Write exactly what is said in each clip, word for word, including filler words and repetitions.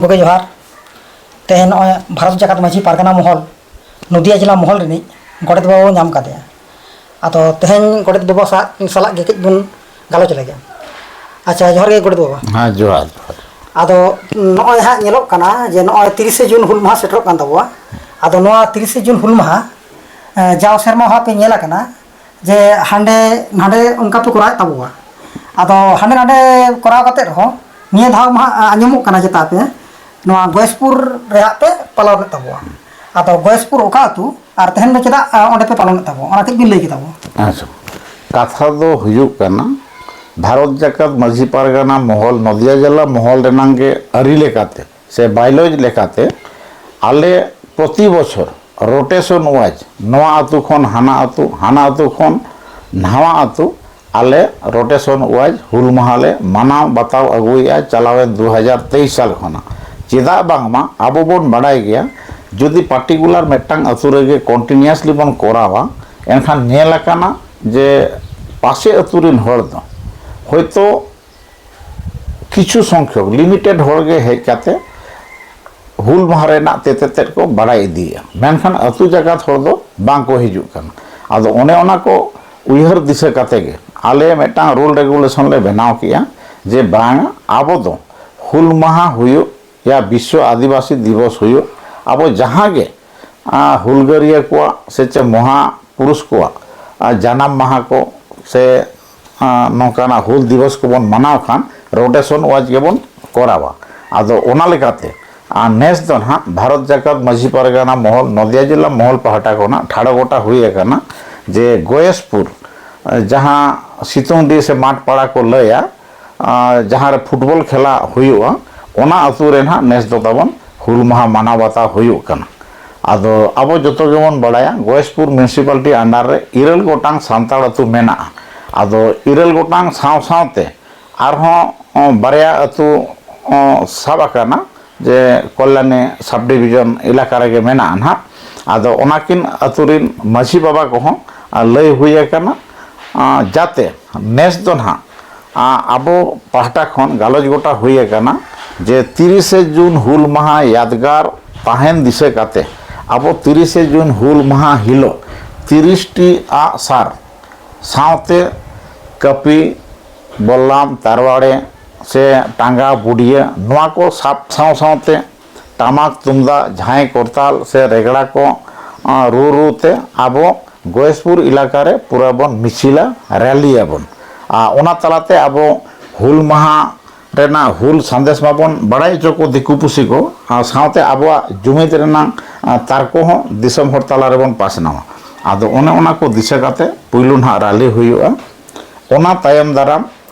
ᱜᱚᱢᱠᱮ ᱡᱚᱦᱟᱨ᱾ ᱛᱮᱦᱮᱧ ᱱᱚᱜᱼᱚᱭ ᱵᱷᱟᱨᱚᱛ ᱡᱟᱠᱟᱛ ᱢᱟᱹᱡᱷᱤ ᱯᱟᱨᱜᱟᱱᱟ ᱢᱚᱦᱚᱞ, ᱱᱚᱫᱤᱭᱟ ᱡᱮᱞᱟ ᱢᱚᱦᱚᱞ ᱨᱤᱱᱤᱡ ᱜᱚᱰᱮᱛ ᱵᱟᱵᱟ ᱵᱚ ᱧᱟᱢ ᱠᱟᱫᱮᱭᱟ᱾ ᱟᱫᱚ ᱛᱮᱦᱮᱧ ᱜᱚᱰᱮᱛ ᱵᱟᱵᱟ ᱥᱟᱞᱟᱜ, ᱥᱟᱞᱟᱜ ᱜᱮ ᱠᱟᱹᱡ ᱵᱚᱱ ᱜᱟᱞᱚᱪ ᱞᱮᱜᱮ᱾ ᱟᱪᱪᱷᱟ, ᱡᱚᱦᱟᱨ ᱜᱮ ᱜᱚᱰᱮᱛ ᱵᱟᱵᱟ᱾ ᱦᱮᱸ, ᱡᱚᱦᱟᱨ, ᱡᱚᱦᱟᱨ᱾ ᱟᱫᱚ ᱱᱚᱜᱼᱚᱭ ᱦᱟᱸᱜ ᱧᱮᱞᱚᱜ ᱠᱟᱱᱟ ᱡᱮ ᱱᱚᱜᱼᱚᱭ ᱛᱤᱨᱤᱥᱮ ᱡᱩᱱ ᱦᱩᱞ ᱢᱟᱦᱟ ᱥᱮᱴᱮᱨᱚᱜ ᱠᱟᱱ ᱛᱟᱵᱚᱣᱟ᱾ ᱟᱫᱚ ᱱᱚᱣᱟ ᱛᱤᱨᱤᱥᱮ ᱡᱩᱱ ᱦᱩᱞ ᱢᱟᱦᱟ, ᱮ, ᱡᱟᱣ ᱥᱮᱨᱢᱟ ᱦᱚᱸ ᱯᱮ ᱧᱮᱞ ᱟᱠᱟᱱᱟ ᱡᱮ ᱦᱟᱸᱰᱮ ᱱᱟᱰᱮ ᱚᱱᱠᱟ ᱯᱮ ᱠᱚᱨᱟᱣᱮᱫ ᱛᱟᱵᱚᱣᱟ᱾ ᱟᱫᱚ ᱦᱟᱸᱰᱮ ᱱᱟᱰᱮ ᱠᱚᱨᱟᱣ ᱠᱟᱛᱮᱫ ᱨᱮᱦᱚᱸ ᱱᱤᱭᱟᱹ ᱫᱷᱟᱣ ᱢᱟ ᱦᱟᱸᱜ ᱟᱸᱡᱚᱢᱚᱜ ᱠᱟᱱᱟ ᱪᱮᱛᱟ ᱯᱮ ᱱᱚᱣᱟ ᱜᱚᱭᱮᱥᱯᱩᱨ ᱨᱮ ᱦᱟᱸᱜ ᱯᱮ ᱯᱟᱞᱚᱱᱮᱫ ᱛᱟᱵᱚᱣᱟ᱾ ᱟᱫᱚ ᱜᱚᱭᱮᱥᱯᱩᱨ ᱚᱠᱟ ᱟᱹᱛᱩ ᱟᱨ ᱛᱮᱦᱮᱧ ᱫᱚ ᱪᱮᱫᱟᱜ, ᱟ, ᱚᱸᱰᱮ ᱯᱮ ᱯᱟᱞᱚᱱᱮᱫ ᱛᱟᱵᱚᱣᱟ, ᱚᱱᱟ ᱠᱟᱹᱡ ᱵᱤᱱ ᱞᱟᱹᱭ ᱠᱮᱛᱟ ᱵᱚᱱᱟ᱾ ᱟᱪᱪᱷᱟ, ᱠᱟᱛᱷᱟ ᱫᱚ ᱦᱩᱭᱩᱜ ᱠᱟᱱᱟ, ᱵᱷᱟᱨᱚᱛ ᱡᱟᱠᱟᱛ ᱢᱟᱹᱡᱷᱤ ᱯᱟᱨᱜᱟᱱᱟ ᱢᱚᱦᱚᱞ, ᱱᱚᱫᱤᱭᱟ ᱡᱮᱞᱟ ᱢᱚᱦᱚᱞ ᱨᱮᱱᱟᱝ ᱜᱮ ᱟᱹᱨᱤ ᱞᱮᱠᱟᱛᱮ ᱥᱮ ᱵᱟᱭᱞᱚᱡᱽ ᱞᱮᱠᱟᱛᱮ ᱟᱞᱮ ᱯᱨᱚᱛᱤ ᱵᱚᱪᱷᱚᱨ ᱨᱳᱴᱮᱥᱚᱱ ᱣᱟᱭᱤᱡᱽ ᱱᱚᱣᱟ ᱟᱹᱛᱩ ᱠᱷᱚᱱ ᱦᱟᱱᱟ ᱟᱹᱛᱩ, ᱦᱟᱱᱟ ᱟᱹᱛᱩ ᱠᱷᱚᱱ ᱱᱟᱣᱟ ᱟᱹᱛᱩ ᱟᱞᱮ ᱨᱳᱴᱮᱥᱚᱱ ᱣᱟᱭᱤᱡᱽ ᱦᱩᱞ ᱢᱟᱦᱟ ᱞᱮ ᱢᱟᱱᱟᱣ ᱵᱟᱛᱟᱣ ᱟᱹᱜᱩᱭᱮᱫᱼᱟ ᱪᱟᱞᱟᱣᱮᱱ ᱫᱩ ᱦᱟᱡᱟᱨ ᱛᱮᱭᱤᱥ ᱥᱟᱞ ᱠᱷᱚᱱᱟᱜ᱾ ᱪᱮᱫᱟᱜ ᱵᱟᱝᱢᱟ ᱟᱵᱚ ᱵᱚᱱ ᱵᱟᱰᱟᱭ ᱜᱮᱭᱟ, ᱡᱩᱫᱤ ᱯᱟᱨᱴᱤᱠᱩᱞᱟᱨ ᱢᱤᱫᱴᱟᱝ ᱟᱹᱛᱩ ᱨᱮᱜᱮ ᱠᱚᱱᱴᱤᱱᱤᱭᱩᱥᱞᱤ ᱵᱚᱱ ᱠᱚᱨᱟᱣᱟ, ᱮᱱᱠᱷᱟᱱ ᱧᱮᱞ ᱟᱠᱟᱱᱟ ᱡᱮ ᱯᱟᱥᱮ ᱟᱹᱛᱩ ᱨᱤᱱ ᱦᱚᱲ ᱫᱚ ᱦᱚᱭᱛᱳ ᱠᱤᱪᱷᱩ ᱥᱚᱝᱠᱷᱚᱠ ᱞᱤᱢᱤᱴᱮᱰ ᱦᱚᱲ ᱜᱮ ᱦᱮᱡ ᱠᱟᱛᱮ ᱦᱩᱞ ᱢᱟᱦᱟ ᱨᱮᱱᱟᱜ ᱛᱮᱛᱮᱫ ᱛᱮᱫ ᱠᱚ ᱵᱟᱲᱟᱭ ᱤᱫᱤᱭᱮᱫᱼᱟ, ᱢᱮᱱᱠᱷᱟᱱ ᱟᱹᱛᱩ ᱡᱟᱠᱟᱛ ᱦᱚᱲ ᱫᱚ ᱵᱟᱝ ᱠᱚ ᱦᱤᱡᱩᱜ ᱠᱟᱱᱟ᱾ ᱟᱫᱚ ᱚᱱᱮ ᱚᱱᱟ ᱠᱚ ᱩᱭᱦᱟᱹᱨ ᱫᱤᱥᱟᱹ ᱠᱟᱛᱮ ᱜᱮ ᱟᱞᱮ ᱢᱤᱫᱴᱟᱝ ᱨᱩᱞ ᱨᱮᱜᱩᱞᱮᱥᱚᱱ ᱞᱮ ᱵᱮᱱᱟᱣ ᱠᱮᱜᱼᱟ ᱡᱮ ᱵᱟᱝ, ᱟᱵᱚ ᱫᱚ ᱦᱩᱞ ᱢᱟᱦᱟ ᱦᱩᱭᱩᱜ ᱭᱟ ᱵᱤᱥᱥᱚ ᱟᱹᱫᱤᱵᱟᱹᱥᱤ ᱫᱤᱵᱚᱥ ᱦᱩᱭᱩᱜ, ᱟᱵᱚ ᱡᱟᱦᱟᱸ ᱜᱮ ᱟᱨ ᱦᱩᱞᱜᱟᱹᱨᱤᱭᱟᱹ ᱠᱚᱣᱟᱜ ᱥᱮ ᱪᱮ ᱢᱚᱦᱟ ᱯᱩᱨᱩᱥ ᱠᱚᱣᱟᱜ ᱟᱨ ᱡᱟᱱᱟᱢ ᱢᱟᱦᱟ ᱠᱚ ᱥᱮ ᱟᱨ ᱱᱚᱝᱠᱟᱱᱟᱜ ᱦᱩᱞ ᱫᱤᱵᱚᱥ ᱠᱚᱵᱚᱱ ᱢᱟᱱᱟᱣ ᱠᱷᱟᱱ ᱨᱳᱴᱮᱥᱚᱱ ᱣᱟᱭᱤᱡᱽ ᱜᱮᱵᱚᱱ ᱠᱚᱨᱟᱣᱟ᱾ ᱟᱫᱚ ᱚᱱᱟ ᱞᱮᱠᱟᱛᱮ ᱟᱨ ᱱᱮᱥ ᱫᱚ ᱱᱟᱦᱟᱜ ᱵᱷᱟᱨᱚᱛ ᱡᱟᱠᱟᱛ ᱢᱟᱹᱡᱷᱤ ᱯᱟᱨᱜᱟᱱᱟ ᱢᱚᱦᱚᱞ, ᱱᱚᱫᱤᱭᱟ ᱡᱮᱞᱟ ᱢᱚᱦᱚᱞ ᱯᱟᱦᱴᱟ ᱠᱷᱚᱱᱟᱜ ᱴᱷᱟᱲᱚ ᱜᱚᱴᱟ ᱦᱩᱭ ᱟᱠᱟᱱᱟ ᱡᱮ ᱜᱚᱭᱮᱥᱯᱩᱨ, ᱡᱟᱦᱟᱸ ᱥᱤᱛᱩᱝᱰᱤ ᱥᱮ ᱢᱟᱴ ᱯᱟᱲᱟ ᱠᱚ ᱞᱟᱹᱭᱟ, ᱟᱨ ᱡᱟᱦᱟᱸ ᱨᱮ ᱯᱷᱩᱴᱵᱚᱞ ᱠᱷᱮᱞᱟ ᱦᱩᱭᱩᱜᱼᱟ, ᱚᱱᱟ ᱟᱹᱛᱩ ᱨᱮ ᱱᱟᱦᱟᱜ ᱱᱮᱥ ᱫᱚ ᱛᱟᱵᱚᱱ ᱦᱩᱞ ᱢᱟᱦᱟ ᱢᱟᱱᱟᱣ ᱵᱟᱛᱟᱣ ᱦᱩᱭᱩᱜ ᱠᱟᱱᱟ᱾ ᱟᱫᱚ ᱟᱵᱚ ᱡᱚᱛᱚ ᱜᱮᱵᱚᱱ ᱵᱟᱲᱟᱭᱟ, ᱜᱚᱭᱮᱥᱯᱩᱨ ᱢᱩᱱᱤᱥᱤᱯᱟᱞᱤᱴᱤ ᱟᱱᱰᱟᱨ ᱨᱮ ᱤᱨᱟᱹᱞ ᱜᱚᱴᱟᱝ ᱥᱟᱱᱛᱟᱲ ᱟᱹᱛᱩ ᱢᱮᱱᱟᱜᱼᱟ᱾ ᱟᱫᱚ ᱤᱨᱟᱹᱞ ᱜᱚᱴᱟᱝ ᱥᱟᱶ ᱥᱟᱶᱛᱮ ᱟᱨᱦᱚᱸ, ᱚ, ᱵᱟᱨᱭᱟ ᱟᱹᱛᱩ, ᱚ, ᱥᱟᱵ ᱟᱠᱟᱱᱟ, ᱡᱮ ᱠᱚᱞᱭᱟᱱᱤ ᱥᱟᱵ ᱰᱤᱵᱷᱤᱡᱚᱱ ᱮᱞᱟᱠᱟ ᱨᱮᱜᱮ ᱢᱮᱱᱟᱜᱼᱟ ᱱᱟᱦᱟᱜ᱾ ᱟᱫᱚ ᱚᱱᱟᱠᱤᱱ ᱟᱹᱛᱩ ᱨᱤᱱ ᱢᱟᱹᱡᱷᱤ ᱵᱟᱵᱟ ᱠᱚᱦᱚᱸ, ᱟ, ᱞᱟᱹᱭ ᱦᱩᱭ ᱟᱠᱟᱱᱟ, ᱟ, ᱡᱟᱛᱮ ᱱᱮᱥ ᱫᱚ ᱱᱟᱦᱟᱜ, ᱟ, ᱟᱵᱚ ᱯᱟᱦᱴᱟ ᱠᱷᱚᱱ ᱜᱟᱞᱚᱪ ᱜᱚᱴᱟ ᱦᱩᱭ ᱟᱠᱟᱱᱟ ᱡᱮ ᱛᱤᱨᱤᱥᱮ ᱡᱩᱱ ᱦᱩᱞ ᱢᱟᱦᱟ ᱭᱟᱫᱽᱜᱟᱨ ᱛᱟᱦᱮᱱ ᱫᱤᱥᱟᱹ ᱠᱟᱛᱮ ᱟᱵᱚ ᱛᱤᱨᱤᱥᱮ ᱡᱩᱱ ᱦᱩᱞ ᱢᱟᱦᱟ ᱦᱤᱞᱳᱜ ᱛᱤᱨᱤᱥ ᱴᱤ ᱟᱜ ᱥᱟᱨ ᱥᱟᱶᱛᱮ ᱠᱟᱹᱯᱤ, ᱵᱚᱞᱞᱟᱢ, ᱛᱟᱨᱣᱟᱲᱮ ᱥᱮ ᱴᱟᱸᱜᱟ, ᱵᱩᱰᱭᱟᱹ, ᱱᱚᱣᱟ ᱠᱚ ᱥᱟᱵ ᱥᱟᱶ ᱥᱟᱶᱛᱮ ᱴᱟᱢᱟᱠ, ᱛᱩᱢᱫᱟᱜ, ᱡᱷᱟᱸᱭ, ᱠᱚᱨᱛᱟᱞ ᱥᱮ ᱨᱮᱜᱽᱲᱟ ᱠᱚ, ᱟᱸ, ᱨᱩ ᱨᱩ ᱛᱮ ᱟᱵᱚ ᱜᱚᱭᱮᱥᱯᱩᱨ ᱮᱞᱟᱠᱟ ᱨᱮ ᱯᱩᱨᱟᱹ ᱵᱚᱱ ᱢᱤᱪᱷᱤᱞᱟ, ᱨᱮᱞᱤᱭᱟᱵᱚᱱ᱾ ᱟᱨ ᱚᱱᱟ ᱛᱟᱞᱟᱛᱮ ᱟᱵᱚ ᱦᱩᱞ ᱢᱟᱦᱟ ᱨᱮᱱᱟᱜ ᱦᱩᱞ ᱥᱟᱸᱫᱮᱥ ᱢᱟᱵᱚᱱ ᱵᱟᱲᱟᱭ ᱦᱚᱪᱚ ᱠᱚ ᱫᱤᱠᱩ ᱯᱩᱥᱤ ᱠᱚ, ᱟᱨ ᱥᱟᱶᱛᱮ ᱟᱵᱚᱣᱟᱜ ᱡᱩᱢᱤᱫ ᱨᱮᱱᱟᱜ, ᱟᱸ, ᱛᱟᱨᱠᱚ ᱦᱚᱸ ᱫᱤᱥᱚᱢ ᱦᱚᱲ ᱛᱟᱞᱟ ᱨᱮᱵᱚᱱ ᱯᱟᱥᱱᱟᱣᱟ᱾ ᱟᱫᱚ ᱚᱱᱮ ᱚᱱᱟ ᱠᱚ ᱫᱤᱥᱟᱹ ᱠᱟᱛᱮ ᱯᱩᱭᱞᱩ ᱱᱟᱦᱟᱜ ᱨᱟᱞᱤ ᱦᱩᱭᱩᱜᱼᱟ᱾ ᱚᱱᱟ ᱛᱟᱭᱚᱢ ᱫᱟᱨᱟᱢ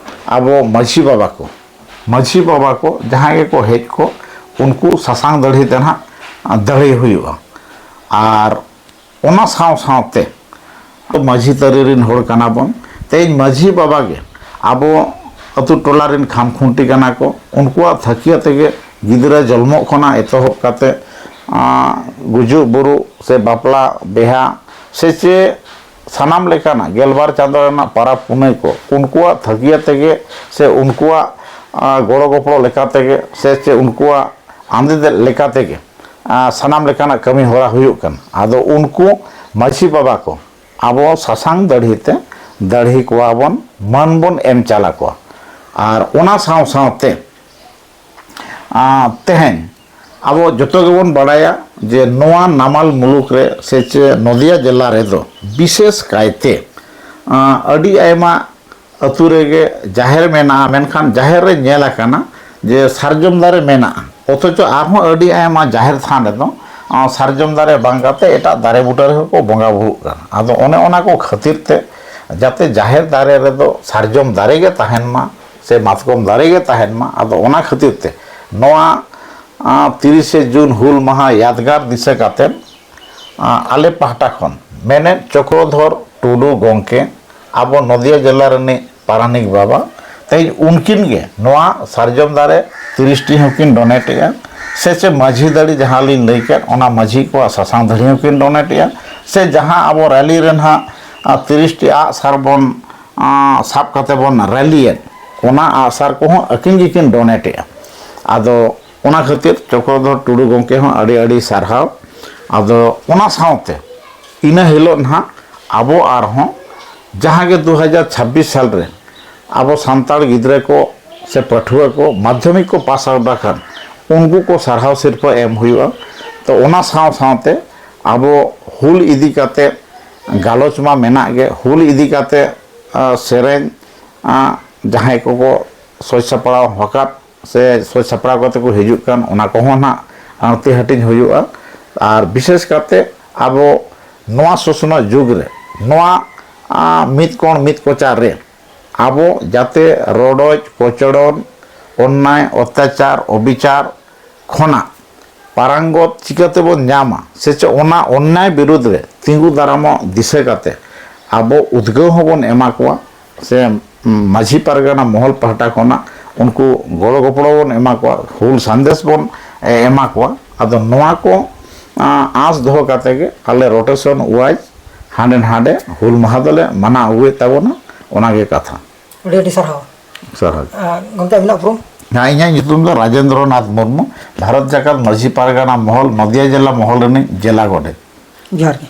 ᱟᱵᱚ ᱢᱟᱹᱡᱷᱤ ᱵᱟᱵᱟ ᱠᱚ, ᱢᱟᱹᱡᱷᱤ ᱵᱟᱵᱟ ᱠᱚ ᱡᱟᱦᱟᱸᱭ ᱜᱮᱠᱚ ᱦᱮᱡ ᱠᱚ, ᱩᱱᱠᱩ ᱥᱟᱥᱟᱝ ᱫᱟᱹᱲᱦᱤ ᱛᱮ ᱱᱟᱦᱟᱜ ᱫᱟᱹᱲᱦᱤ ᱦᱩᱭᱩᱜᱼᱟ᱾ ᱟᱨ ᱚᱱᱟ ᱥᱟᱶ ᱥᱟᱶᱛᱮ ᱢᱟᱹᱡᱷᱤ ᱛᱟᱹᱨᱤ ᱨᱮᱱ ᱦᱚᱲ ᱠᱟᱱᱟ ᱵᱚᱱ᱾ ᱛᱮᱦᱮᱧ ᱢᱟᱹᱡᱷᱤ ᱵᱟᱵᱟ ᱜᱮ ᱟᱵᱚ ᱟᱹᱛᱩ ᱴᱚᱞᱟ ᱨᱮᱱ ᱠᱷᱟᱢ ᱠᱷᱩᱱᱴᱤ ᱠᱟᱱᱟ ᱠᱚ᱾ ᱩᱱᱠᱩᱣᱟᱜ ᱛᱷᱟᱹᱠᱤᱭᱟᱹ ᱛᱮᱜᱮ ᱜᱤᱫᱽᱨᱟᱹ ᱡᱚᱞᱢᱚᱜ ᱠᱷᱚᱱᱟᱜ ᱮᱛᱚᱦᱚᱵ ᱠᱟᱛᱮ, ᱟᱸ, ᱜᱩᱡᱩᱜ ᱵᱩᱨᱩᱜ ᱥᱮ ᱵᱟᱯᱞᱟ ᱵᱤᱦᱟ ᱥᱮ ᱪᱮ ᱥᱟᱱᱟᱢ ᱞᱮᱠᱟᱱᱟᱜ ᱜᱮᱞᱵᱟᱨ ᱪᱟᱸᱫᱳ ᱨᱮᱱᱟᱜ ᱯᱟᱨᱟᱵᱽ ᱯᱩᱱᱟᱹᱭ ᱠᱚ ᱩᱱᱠᱩᱣᱟᱜ ᱛᱷᱟᱹᱠᱤᱭᱟᱹ ᱛᱮᱜᱮ ᱥᱮ ᱩᱱᱠᱩᱣᱟᱜ, ᱟᱸ, ᱜᱚᱲᱚ ᱜᱚᱯᱚᱲᱚ ᱞᱮᱠᱟ ᱛᱮᱜᱮ ᱥᱮ ᱪᱮ ᱩᱱᱠᱩᱣᱟᱜ ᱟᱸᱫᱮ ᱞᱮᱠᱟ ᱛᱮᱜᱮ, ᱟᱸ, ᱥᱟᱱᱟᱢ ᱞᱮᱠᱟᱱᱟᱜ ᱠᱟᱹᱢᱤ ᱦᱚᱨᱟ ᱦᱩᱭᱩᱜ ᱠᱟᱱᱟ᱾ ᱟᱫᱚ ᱩᱱᱠᱩ ᱢᱟᱹᱡᱷᱤ ᱵᱟᱵᱟ ᱠᱚ ᱟᱵᱚ ᱥᱟᱥᱟᱝ ᱫᱟᱹᱲᱦᱤ ᱛᱮ ᱫᱟᱹᱲᱦᱤ ᱠᱚᱣᱟ ᱵᱚᱱ, ᱢᱟᱹᱱ ᱵᱚᱱ ᱮᱢ ᱪᱟᱞ ᱟᱠᱚᱣᱟ᱾ ᱟᱨ ᱚᱱᱟ ᱥᱟᱶ ᱥᱟᱶᱛᱮ, ᱟᱸ, ᱛᱮᱦᱮᱧ ᱟᱵᱚ ᱡᱚᱛᱚ ᱜᱮᱵᱚᱱ ᱵᱟᱲᱟᱭᱟ ᱡᱮ ᱱᱚᱣᱟ ᱱᱟᱢᱟᱞ ᱢᱩᱞᱩᱠ ᱨᱮ ᱥᱮ ᱪᱮ ᱱᱚᱫᱤᱭᱟ ᱡᱮᱞᱟ ᱨᱮᱫᱚ ᱵᱤᱥᱮᱥ ᱠᱟᱭᱛᱮ, ᱟᱸ, ᱟᱹᱰᱤ ᱟᱭᱢᱟ ᱟᱹᱛᱩ ᱨᱮᱜᱮ ᱡᱟᱦᱮᱨ ᱢᱮᱱᱟᱜᱼᱟ, ᱢᱮᱱᱠᱷᱟᱱ ᱡᱟᱦᱮᱨ ᱨᱮ ᱧᱮᱞ ᱟᱠᱟᱱᱟ ᱡᱮ ᱥᱟᱨᱡᱚᱢ ᱫᱟᱨᱮ ᱢᱮᱱᱟᱜᱼᱟ, ᱚᱛᱷᱚᱪᱚ ᱟᱨᱦᱚᱸ ᱟᱹᱰᱤ ᱟᱭᱢᱟ ᱡᱟᱦᱮᱨ ᱛᱷᱟᱱ ᱨᱮᱫᱚ, ᱟᱸ, ᱥᱟᱨᱡᱚᱢ ᱫᱟᱨᱮ ᱵᱟᱝ ᱠᱟᱛᱮ ᱮᱴᱟᱜ ᱫᱟᱨᱮ ᱵᱩᱴᱟᱹ ᱨᱮᱦᱚᱸ ᱠᱚ ᱵᱚᱸᱜᱟ ᱵᱩᱨᱩᱜ ᱠᱟᱱᱟ᱾ ᱟᱫᱚ ᱚᱱᱮ ᱚᱱᱟ ᱠᱚ ᱠᱷᱟᱹᱛᱤᱨ ᱛᱮ ᱡᱟᱛᱮ ᱡᱟᱦᱮᱨ ᱫᱟᱨᱮ ᱨᱮᱫᱚ ᱥᱟᱨᱡᱚᱢ ᱫᱟᱨᱮ ᱜᱮ ᱛᱟᱦᱮᱱ ᱢᱟ ᱥᱮ ᱢᱟᱛᱠᱚᱢ ᱫᱟᱨᱮ ᱜᱮ ᱛᱟᱦᱮᱱ ᱢᱟ, ᱟᱫᱚ ᱚᱱᱟ ᱠᱷᱟᱹᱛᱤᱨ ᱛᱮ ᱱᱚᱣᱟ, ᱟᱸ, ᱛᱤᱨᱤᱥᱮ ᱡᱩᱱ ᱦᱩᱞ ᱢᱟᱦᱟ ᱭᱟᱫᱽᱜᱟᱨ ᱫᱤᱥᱟᱹ ᱠᱟᱛᱮ, ᱟᱸ, ᱟᱞᱮ ᱯᱟᱦᱴᱟ ᱠᱷᱚᱱ ᱢᱮᱱᱮᱫ ᱪᱚᱠᱨᱚᱫᱷᱚᱨ ᱴᱩᱰᱩ ᱜᱚᱢᱠᱮ ᱟᱵᱚ ᱱᱚᱫᱤᱭᱟ ᱡᱮᱞᱟ ᱨᱤᱱᱤᱡ ᱯᱟᱨᱟᱱᱤᱠ ᱵᱟᱵᱟ, ᱛᱮᱦᱮᱧ ᱩᱱᱠᱤᱱ ᱜᱮ ᱱᱚᱣᱟ ᱥᱟᱨᱡᱚᱢ ᱫᱟᱨᱮ ᱛᱤᱨᱤᱥ ᱴᱤ ᱦᱚᱸᱠᱤᱱ ᱰᱚᱱᱮᱴ ᱮᱜᱼᱟ, ᱥᱮ ᱪᱮ ᱢᱟᱹᱡᱷᱤ ᱫᱟᱲᱮ ᱡᱟᱦᱟᱸ ᱞᱤᱧ ᱞᱟᱹᱭ ᱠᱮᱫ, ᱚᱱᱟ ᱢᱟᱹᱡᱷᱤ ᱠᱚᱣᱟᱜ ᱥᱟᱥᱟᱝ ᱫᱟᱹᱲᱦᱤ ᱦᱚᱸᱠᱤᱱ ᱰᱚᱱᱮᱴ ᱮᱜᱼᱟ, ᱥᱮ ᱡᱟᱦᱟᱸ ᱟᱵᱚ ᱨᱮᱞᱤ ᱨᱮ ᱱᱟᱦᱟᱜ, ᱟᱸ, ᱛᱤᱨᱤᱥ ᱴᱤ ᱟᱜ ᱥᱟᱨ ᱵᱚᱱ, ᱟᱸ, ᱥᱟᱵ ᱠᱟᱛᱮ ᱵᱚᱱ ᱨᱮᱞᱤᱭᱮᱫ, ᱚᱱᱟ ᱟᱜ ᱥᱟᱨ ᱠᱚᱦᱚᱸ ᱟᱹᱠᱤᱱ ᱜᱮᱠᱤᱱ ᱰᱚᱱᱮᱴ ᱮᱜᱼᱟ᱾ ᱟᱫᱚ ᱚᱱᱟ ᱠᱷᱟᱹᱛᱤᱨ ᱪᱚᱠᱨᱚᱫᱷᱚᱨ ᱴᱩᱰᱩ ᱜᱚᱢᱠᱮ ᱦᱚᱸ ᱟᱹᱰᱤ ᱟᱹᱰᱤ ᱥᱟᱨᱦᱟᱣ᱾ ᱟᱫᱚ ᱚᱱᱟ ᱥᱟᱶᱛᱮ ᱤᱱᱟᱹ ᱦᱤᱞᱳᱜ ᱱᱟᱦᱟᱜ ᱟᱵᱚ ᱟᱨᱦᱚᱸ ᱡᱟᱦᱟᱸ ᱜᱮ ᱫᱩ ᱦᱟᱡᱟᱨ ᱪᱷᱟᱵᱵᱤᱥ ᱥᱟᱞ ᱨᱮ ᱟᱵᱚ ᱥᱟᱱᱛᱟᱲ ᱜᱤᱫᱽᱨᱟᱹ ᱠᱚ ᱥᱮ ᱯᱟᱹᱴᱷᱩᱣᱟᱹ ᱠᱚ ᱢᱟᱫᱽᱫᱷᱚᱢᱤᱠ ᱠᱚ ᱯᱟᱥ ᱟᱣᱩᱴ ᱟᱠᱟᱱ, ᱩᱱᱠᱩ ᱠᱚ ᱥᱟᱨᱦᱟᱣ ᱥᱤᱨᱯᱟᱹ ᱮᱢ ᱦᱩᱭᱩᱜᱼᱟ᱾ ᱛᱚ ᱚᱱᱟ ᱥᱟᱶ ᱥᱟᱶᱛᱮ ᱟᱵᱚ ᱦᱩᱞ ᱤᱫᱤ ᱠᱟᱛᱮ ᱜᱟᱞᱚᱪ ᱢᱟ ᱢᱮᱱᱟᱜ ᱜᱮ, ᱦᱩᱞ ᱤᱫᱤ ᱠᱟᱛᱮ ᱥᱮᱨᱮᱧ ᱡᱟᱦᱟᱸᱭ ᱠᱚᱠᱚ ᱥᱚᱡᱽ ᱥᱟᱯᱲᱟᱣ ᱟᱠᱟᱫ ᱥᱮ ᱥᱚᱡᱽ ᱥᱟᱯᱲᱟᱣ ᱠᱟᱛᱮ ᱠᱚ ᱦᱤᱡᱩᱜ ᱠᱟᱱ, ᱚᱱᱟ ᱠᱚᱦᱚᱸ ᱱᱟᱦᱟᱜ ᱟᱹᱲᱛᱤ ᱦᱟᱹᱴᱤᱧ ᱦᱩᱭᱩᱜᱼᱟ᱾ ᱟᱨ ᱵᱤᱥᱮᱥ ᱠᱟᱛᱮ ᱟᱵᱚ ᱱᱚᱣᱟ ᱥᱚᱥᱱᱚᱜ ᱡᱩᱜᱽ ᱨᱮ ᱱᱚᱣᱟ ᱢᱤᱫ ᱠᱚᱬ ᱢᱤᱫ ᱠᱚᱪᱟᱨ ᱨᱮ ᱟᱵᱚ ᱡᱟᱛᱮ ᱨᱚᱰᱚᱡ ᱠᱚᱪᱞᱚᱱ, ᱚᱱᱱᱟᱭ ᱚᱛᱛᱟᱪᱟᱨ ᱚᱵᱤᱪᱟᱨ ᱠᱷᱚᱱᱟᱜ ᱯᱟᱨᱟᱝᱜᱚᱛ ᱪᱤᱠᱟᱹᱛᱮᱵᱚᱱ ᱧᱟᱢᱟ ᱥᱮ ᱪᱮᱫ, ᱚᱱᱟ ᱚᱱᱱᱟᱭ ᱵᱤᱨᱩᱫᱽ ᱨᱮ ᱛᱤᱸᱜᱩ ᱫᱟᱨᱟᱢᱚᱜ ᱫᱤᱥᱟᱹ ᱠᱟᱛᱮ ᱟᱵᱚ ᱩᱫᱽᱜᱟᱹᱣ ᱦᱚᱸᱵᱚᱱ ᱮᱢᱟ ᱠᱚᱣᱟ ᱥᱮ ᱢᱟᱹᱡᱷᱤ ᱯᱟᱨᱜᱟᱱᱟ ᱢᱚᱦᱚᱞ ᱯᱟᱦᱴᱟ ᱠᱷᱚᱱᱟᱜ ᱩᱱᱠᱩ ᱜᱚᱲᱚ ᱜᱚᱯᱚᱲᱚ ᱵᱚᱱ ᱮᱢᱟ ᱠᱚᱣᱟ, ᱦᱩᱞ ᱥᱟᱸᱫᱮᱥ ᱵᱚᱱ ᱮᱢᱟ ᱠᱚᱣᱟ᱾ ᱟᱫᱚ ᱱᱚᱣᱟ ᱠᱚ ᱟᱸᱥ ᱫᱚᱦᱚ ᱠᱟᱛᱮ ᱜᱮ ᱟᱞᱮ ᱨᱳᱴᱮᱥᱚᱱ ᱣᱟᱭᱤᱡ ᱦᱟᱸᱰᱮ ᱱᱟᱰᱮ ᱦᱩᱞ ᱢᱟᱦᱟ ᱫᱚᱞᱮ ᱢᱟᱱᱟᱣ ᱟᱹᱜᱩᱭᱮᱫ ᱛᱟᱵᱚᱱᱟ᱾ ᱚᱱᱟᱜᱮ ᱠᱟᱛᱷᱟ᱾ ᱟᱹᱰᱤ ᱟᱹᱰᱤ ᱥᱟᱨᱦᱟᱣ᱾ ᱥᱟᱨᱦᱟᱣ᱾ ᱜᱚᱢᱠᱮ, ᱟᱹᱵᱤᱱᱟᱜ ᱩᱯᱨᱩᱢ? ᱦᱮᱸ, ᱤᱧᱟᱹᱜ ᱧᱩᱛᱩᱢ ᱫᱚ ᱨᱟᱡᱮᱱᱫᱨᱚ ᱱᱟᱛᱷ ᱢᱩᱨᱢᱩ, ᱵᱷᱟᱨᱚᱛ ᱡᱟᱠᱟᱛ ᱢᱟᱹᱡᱷᱤ ᱯᱟᱨᱜᱟᱱᱟ ᱢᱚᱦᱚᱞ, ᱱᱚᱫᱤᱭᱟ ᱡᱮᱞᱟ ᱢᱚᱦᱚᱞ ᱨᱤᱱᱤᱡ ᱡᱮᱞᱟ ᱜᱚᱰᱮᱛ᱾ ᱡᱚᱦᱟᱨ ᱜᱮ᱾